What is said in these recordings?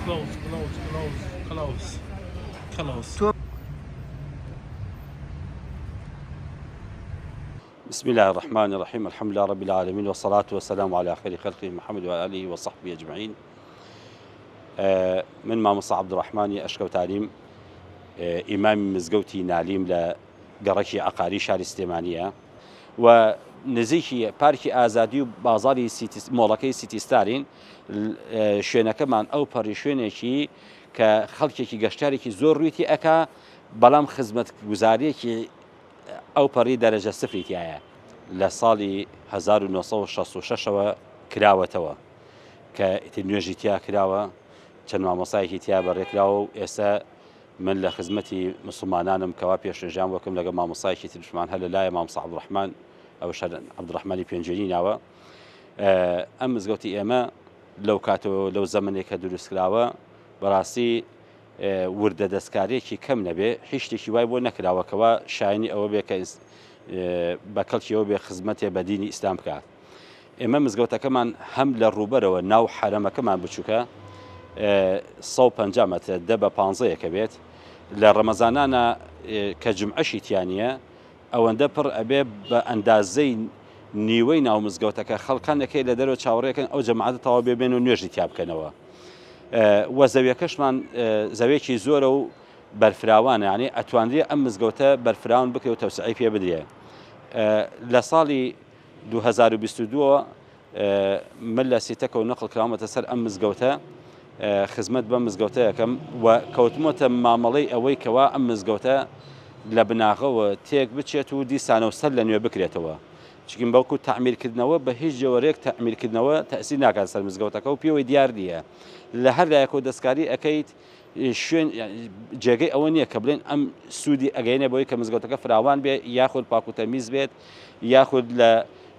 Close, close, close, close, close. بسم اللە الرحمن الرحیم الحمد لله رب العالمین والصلاة والسلام على خير خلقه محمد وآله وصحبه اجمعین من مامۆستا عەبدوڕەحمانی ئەشکەوتانیم ئیمامی مزگەوتی نالیم لە گەڕەکی عەقاری شاری سلێمانیە و نزیکی پارکی ئازادی و بازاری مۆڵەکەی سیتی ستارین شوێنەکەمان ئەو پەڕی شوێنێکی کە خەڵکێکی گەشتارێکی زۆر ڕوویتی ئەک بەڵام خزمەت گوزاریەکی ئەو پەڕی دەرەجە سفری تایە لە ساڵی 1966 ەوە کراوەتەوە کە ئیتر نوێژی تیا کراوە چەند مامۆسایەکی تیا بەڕێکراوە و ئێستا من لە خزمەتی مسلمانانم کەوا پێشنوێژیان بۆکەم لەگەڵ مامۆسایەکی ترشمان هەر لە لایە مامۆستا عەبدوڕەحمان ئەوش هەر عەبدوڕەحمانی پێنجوێنی ناوە ئەم مزگەوتی ئێمە لەو کاتەوە لەو زەمنێک کە دروست کراوە بەڕاستی وردە دەستکاریەکی کەم نەبێ هیچ شتێکی وای بۆ نەکراوە کەوا شایانی ئەوە بێ کە بە کەڵکی ئەوە بێ خزمەتێ بە دینی ئیسلام بکات ئێمە مزگەوتەکەمان هەم لە ڕووبەرەوە ناو حەرەمەکەمان بچووکە 150 مەترە دە بە پانزەیەکە بێت لە ڕەمەزانانە کە جمعەشی تیانە ئەوەندە پڕ ئەبێ بە ئەندازەی نیوەی ناو مزگەوتەکە خەڵکانێک لە دەرەوە چاوەڕێکن ئەو جەماعەتە تەواو بێ بێن و نوێژی تیا بکەنەوە وە زەویەکەشمان زەویەکی زۆرە و بەرفراوانە یعنی ئەتوانرێ ئەم مزگەوتە بەرفراوان بکرێ و تەوسعی پێ بدرێ لە ساڵی 2022 من لە سیتەکەوە نەقڵ کراومەتە سەر ئەم مزگەوتە خزمەت بەم مزگەوتە یەکەم و کەوتمەتە مامەڵەی ئەوەی کەوا ئەم مزگەوتە لە بناغەوە تێک بچێت و دیسانەوە سەر لە نوێ بکرێتەوە چکین بەڵکو تەعمیرکردنەوە بە هیچ جۆرێک تەعمیرکردنەوە تەئسیر ناکات سەر مزگەوتەکە و پێوەی دیار نییە لە هەر لایەکەوە دەستکاری ئەەکەیت شوێن جێگەی ئەوە نییە کە بڵێن ئەم سوودی ئەگەینە بۆی کە مزگەوتەکە فراوان بێ یاخود پاک و تەمیز بێت یاخود لە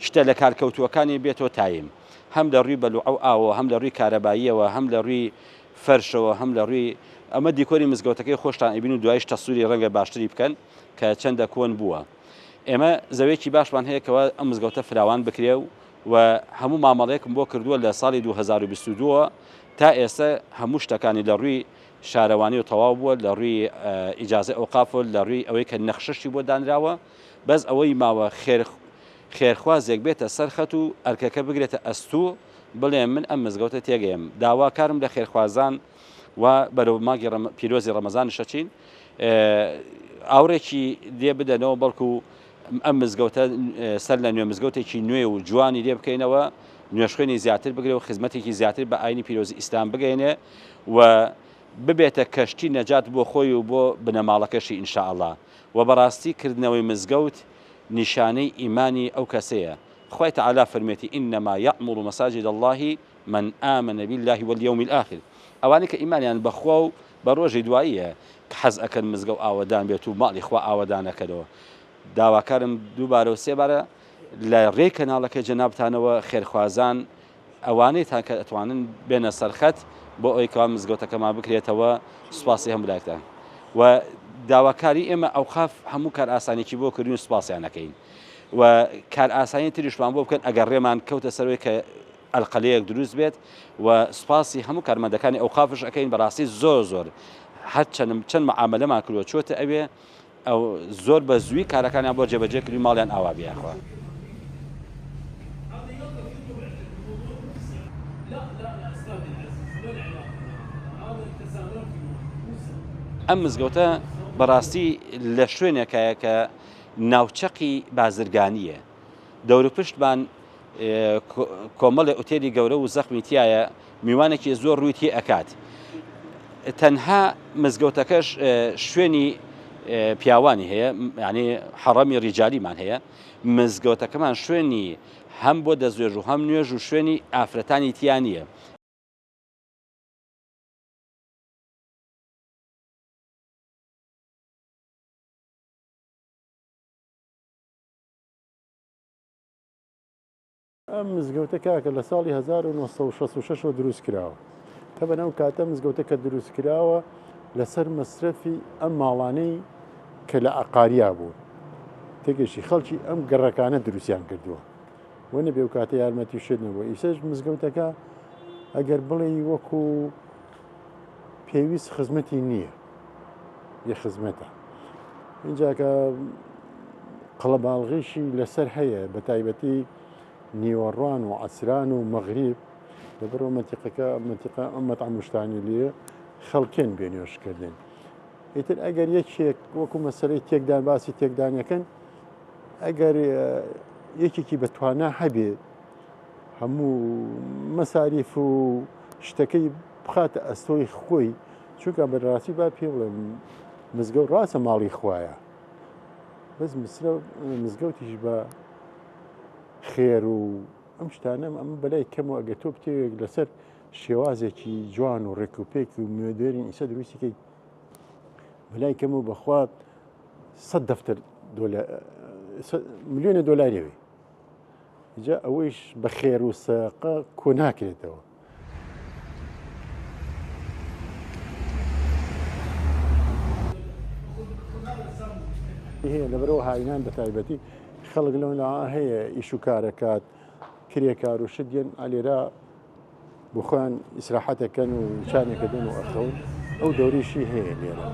شتە لە کارکەوتووەکانی بێتەوە تایم هەم لە ڕووی بەلوعە و ئاوەوە هەم لە ڕووی کارەباییەوە هەم لە ڕووی فەرشەوە هەم لە ڕووی ئەمە دیکۆری مزگەوتەکەی خۆشتان ئەبین و دوایش تەسوری ڕەنگە باشتری بکەن کە چەندە کۆن بووە ئێمە زەوێکی باشمان هەیە کەوا ئەم مزگەوتە فراوان بکرێ و و هەموو مامەڵەیەکم بۆ کردووە لە ساڵی 2022 تا ئێستا هەموو شتەکانی لە ڕووی شارەوانی و تەواو بووە لە ڕووی ئیجازەی ئەوقاف و لە ڕووی ئەوەی کە نەخشەشی بۆ دانراوە بەس ئەوەی ماوە خێر خێرخوازێک بێتە سەر خەت و ئەرکەکە بگرێتە ئەستوو بڵێ من ئەم مزگەوتە تێگەیم داواکارم لە خێرخوازان و بەرەو مانگی پیرۆزی ڕەمەزانیش ئەچین ئاوڕێکی لێ بدەنەوە بەڵکو ئەم مزگەوتە سەر لە نوێ مزگەوتێکی نوێ و جوانی لێ بکەینەوە نوێژخوێنی زیاتر بگرێ و خزمەتێکی زیاتر بە ئاینی پیرۆزی ئیسلام بگەینێ و ببێتە کەشتی نەجات بۆ خۆی و بۆ بنەماڵەکەشی ان شاء اللە و بەڕاستی کردنەوەی مزگەوت نیشانەی ئیمانی ئەو کەسەیە خوای تعالی فەرموێتی انما یعمر مساجد اللە من آمن باللە والیوم الاخر ئەوانەی کە ئیمانیان بە خوا و بە ڕۆژی دواییە کە حەز ئەکەن مزگەو ئاوەدان بێت و ماڵی خوا ئاوەدان ئەکەنەوە داواکارم دووبارە و سێبارە لە ڕێی کەناڵەکەی جەنابتانەوە خێرخوازان ئەوانەیتان کە ئەتوانن بێنە سەرخەت بۆ ئەوەی کەوا مزگەوتەکەمان بکرێتەوە سوپاسی هەموو لایەکتان و داواکاری ئێمە ئەوقاف هەموو کار ئاسانێکی بۆ کردین و سوپاسیان ئەکەین و کار ئاسانی تریشمان بۆ بکەن ئەگەر ڕێمان کەوتە سەرەوەی کە ئەلقەلەیەک دروست بێت و سوپاسی هەموو کارمەندەکانی ئەوقافش ئەەکەین بەڕاستی زۆر زۆر هەرچەندم چەند معاملەمان کردووە چۆتە ئەوێ ئەو زۆر بە زووی کارەکانیان بۆ جێبەجێ کردی ماڵیان ئاوا بیاخوا. ئەم مزگەوتە بەڕاستی لە شوێنێکایە کە ناوچەقی بازرگانییە دەوروپشتمان کۆمەڵێ ئوتێلی گەورە و زەخمی تایە میوانێکی زۆر ڕووی تێ ئەکات تەنها مزگەوتەکەش شوێنی پیاوانی هەیە ینی حەڕەمی ڕیجالیمان هەیە مزگەوتەکەمان شوێنی هەم بۆ دەستێژ و هەم نوێژ و شوێنی ئافرەتانی تیا نییە. ئەم مزگەوتە کاکە لە ساڵی 1966 ەوە دروست کراوە تەبەن ئەو کاتە مزگەوتە کە دروست کراوە لەسەر مەسرەفی ئەم ماڵانەی کە لە ئەقاریا بوون تێگەشی خەڵکی ئەم گەڕەکانە دروستیان کردووە وە نەبێ و کاتە یارمەتی شت نەبووە ئیسەش مزگەوتەکە ئەگەر بڵێ وەکو. پێویست خزمەتی نییە یە خزمەتە اینجاکە قەڵەباڵغیشی لەسەر هەیە بە تایبەتی نیوەڕوان و عسران و مەغریب لەبەرەوە مەتیقەکە مەتیقە ئەم مەتعەم و شتانی لێ خەڵکێن بێ نوێژکردن ئیتر ئەگەر یەکێک وەکو مەسەلەی تێکدان باسی تێکدانەکەن ئەگەر یەکێکی بە توانا هەبێ هەموو مەساریف و شتەکەی بخاتە ئەستۆی خۆی چونکە بەڕاستی با پێ بڵێم مزگەوت ڕاستە ماڵی خوایە بەس مزگەوتیش بە خێر و ئەم شتانەم ئەمە بەلای کەمەوە ئەگەر تۆ بتەوێت لەسەر شێوازێکی جوان و ڕێک و پێک و مۆدێرن ئیسە دروستیکەی بەلای کەمەوە بەخوا سە دەفتەر ملیۆنە دۆلاریەوەی جا ئەوەیش بە خێر و سەقە کۆ ناکرێتەوە. هەیە لەبەرەوە هاوینان بە تایبەتی خەڵک لەو ناوە هەیە ئیش و کارەکات کرێکار و شت دێن ئالێرا بۆ خۆیان ئیسراحەتەکەن و چانێکە دێن و ئەخەون ئەو دەوریشی هەیە لێرە.